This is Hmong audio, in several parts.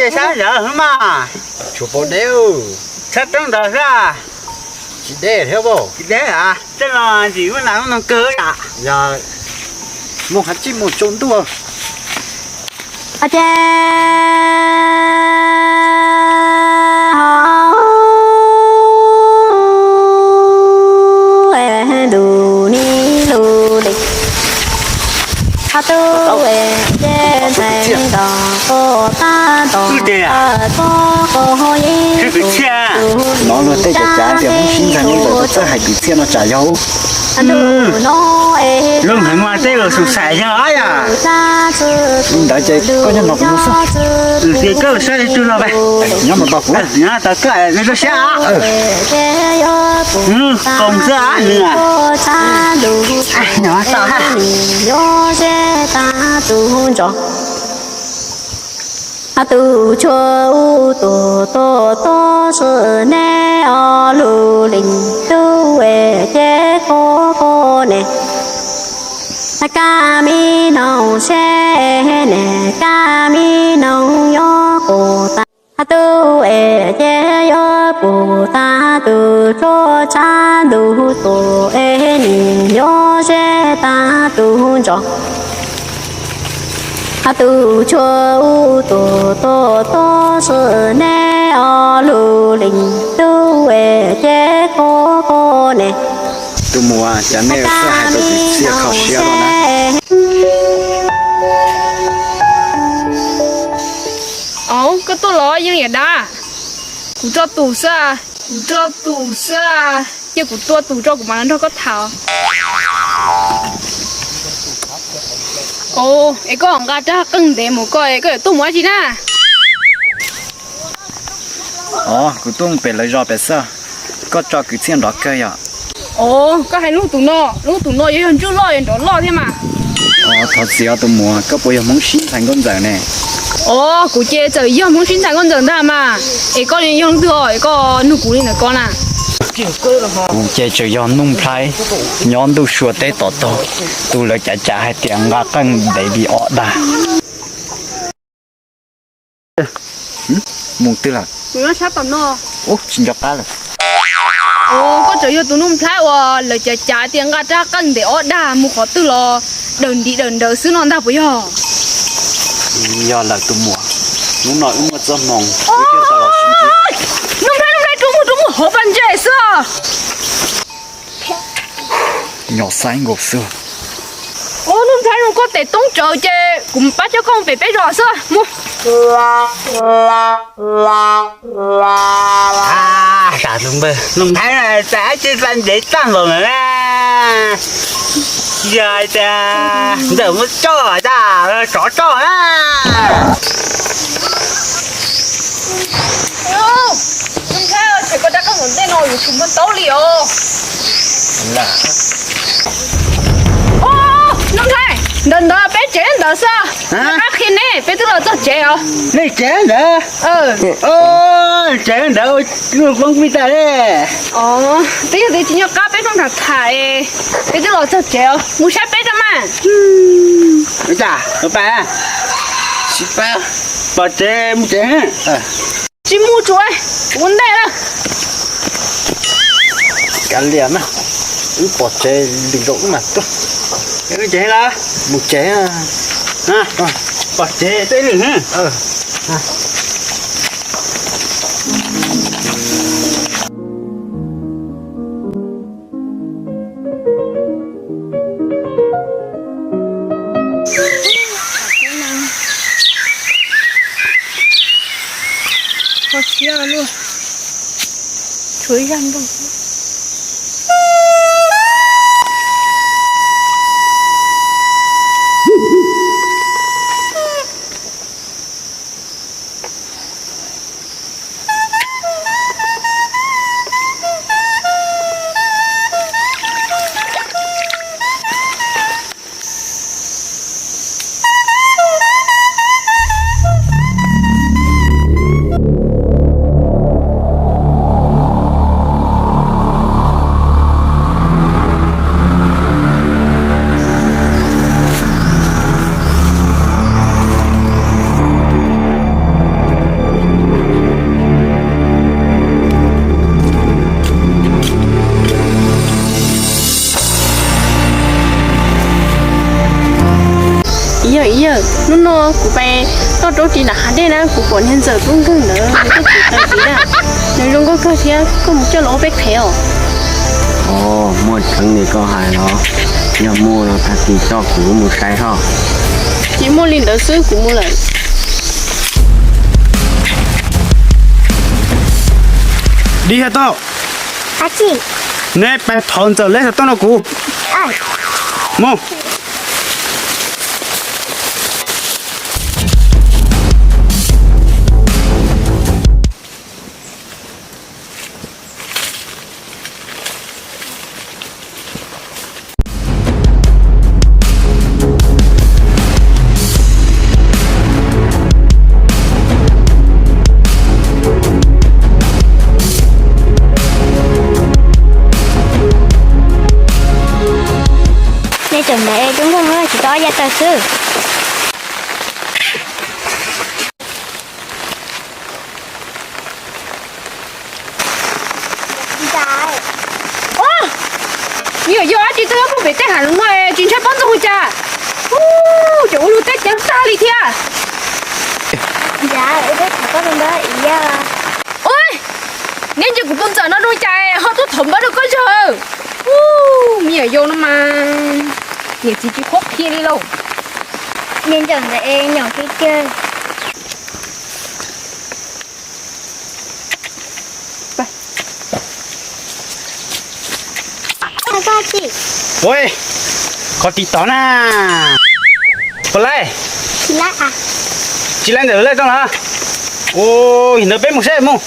Sab yawg mas. Tshuav pom deb. Sab roob ntawd xwb. Tsis deb thiab. Tsis deb a, tej no tsis muaj nas muaj noog kawg yom. Yog muaj hav tsij muaj tsaus ntuj. Ces ho ntu ni lu li. Ho tu es ces ntxhais nto ko tag nto ko ko yeej. No luag tej cav cav tias Hmoob sib ntxhais Hmoob ntxawm txawj hais kwv txhiaj no tsam yog. Lub heev mas tej los xus xais yog yom. Li ntawd ces koj nyob no kuv mus xwb. Ces koj saib tug los pe. Nyob no tau kuv. Nyob tau koj, nyob rau siab. Koom xwb nws. Nyob tau ha. Ho tus tshuav u tus tuaj tuaj sib neb o lu li. Tub es ces koj koj ne. Kab mi noog seb ne, kab mi noog yuav puas tag. Tub es ces yuav puas tag, tus tshuav tshav ntuj tuaj es nim yuav ze tag tus ntsos. Tus tshuav u tuaj tuaj tuaj sib neb o lu li. Tub es ces koj koj ne. Tus muam, cas nej txawj hais tau kwv txhiaj kho siab no na? Au, koj tuaj los yeej yam dab. Kuv roj tus xwb, kuv roj tus xwb. Cia kuv tua tus rau kuv mam li nrog koj tham. Au, es koj nqa rab qeej ntev mus koj es koj yuav tuaj mus dab tsi na? Au, kuv tuaj mus pem lawv zos pem xwb. Koj tso kwv txhiaj nrov kawg yom? Au, koj hais lub tus no, lub tus no yuav yog ntsuj loj yuav nrov loj thiab mas. Au, thov txim os tus muam, koj puas yog Hmoob sib ntxhais nkauj ntxawm ne? Au, kuv ces txawm yog Hmoob sib ntxhais nkauj ntxawm ntag mas. Es koj yog leej twg os es koj nug kuv li ntawd ko na? Kuv ces tseem yog Nuj Nplhaib, nyob ntuj sua teb tom taug, tus lawv cav cav hais tias nqa qeej ntev li ob dag. Mus twg lawm? Kuv nyob sab tom no. Ub, tsis nco qab lawm. Au, koj tseem yog tus Nuj Nplhaib uas lawv cav cav tias nqa rab qeej ntev ob dag mus qhov twg los daws ntiv daws nraws xwb no ntag puas yog? Yog lawm tus muam, hnub no wb muaj txoj hmoo, wb thiaj tau los sib ntsib. Nuj Nplhaib, Nuj Nplhaib, rub mus, rub mus hauv pas ntses xwb. Nyob saib nkaus xwb. Ub, Nuj Nplhaib, zoo koj tes toob tsawv ces kuv pab coj koj mus pem peb zos xwb mus. Nuj Nplhaib, txais dab tsi pas ntses tag npaum ntawd na? Yog hais tias ntxawm muab coj tas tsov roj na. Nuj Nplhaib, tshem koj rab qeej ntawm ntej no yuav tsum muaj taub li os. Nuj Nplhaib, ntawm ntawd peb tsev ntawd xwb. Qab qhia neb, peb twb los txog tsev os. Nej tsev ntawd? Tsev ntawd ua poob pib tas li. Twb yog twb tsis nyob qab peb sib tham tham, peb twb los txog tsev os, mus saib peb rau mas. Ua cas, ua pas? Tsis pab. Pom tsev mus tsev. Tsis mus tsuav, ua ntej lawm. Kav liam na, wb pom tsev lwm zaus wb mam tuaj. Mus tsev lawm. Mus tsev. Pom tsev twb lwm. Kho siab luaj. Tshuav ib zaj nrog. Yog ib yawg, hnub no kuv pais toj roob ris nram hav dej na, kuv pom niag ntxawm tub nkeeg ntawd nws tuaj txiv taws ris na, nws zoo nkauj kawg thiab, koj mus coj los ua peb qhev os. Os, muaj tseeb li koj hais los? Yog muaj no tag kis coj kuv mus saib hos. Tsis muaj li ntawd xwb, kuv mus lawm. Dib thiab Tooj, neb pais thov ntxawm leb xov tooj rau kuv. Mus. Nej tseem ntawd es tub nkeeg tsis tau ob yav taw xwb. Nws yog dab tsi tuaj nyob puag pem tej hav zoov no tsis ntshai pob ntxoog li cas? Ub, cov ua luag tej ceev tag li thiab. Ub, neb ntsia kuv tus ntxawm no zoo cas ho tuaj thov npawb rau koj zog. Ub, me nyuam yaus no mas niam txiv tsis qhuab qhia li lauj. Niag ntxawm ntawd es nyom kiag kiag. Ua, koj tiv tod na. Puas laij? Tsis laij ntawm lawm tau los? Ua, yog ntawd peb mus seb mus.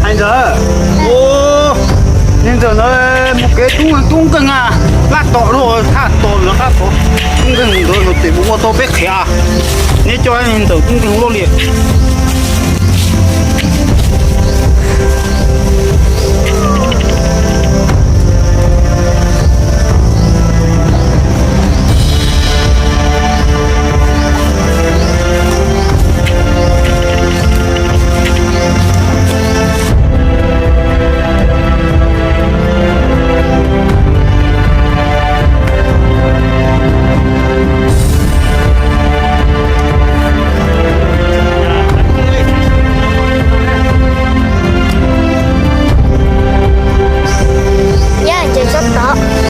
Hais ntawd, niag ntxawm ntawd mus kev tub tub nkeeg a, laj tom luaj thaj tom lawv qab tod, tub nkeeg ntawd no tes mus ua tau peb qhev a. Neb coj niag ntxawm tub nkeeg luaj li.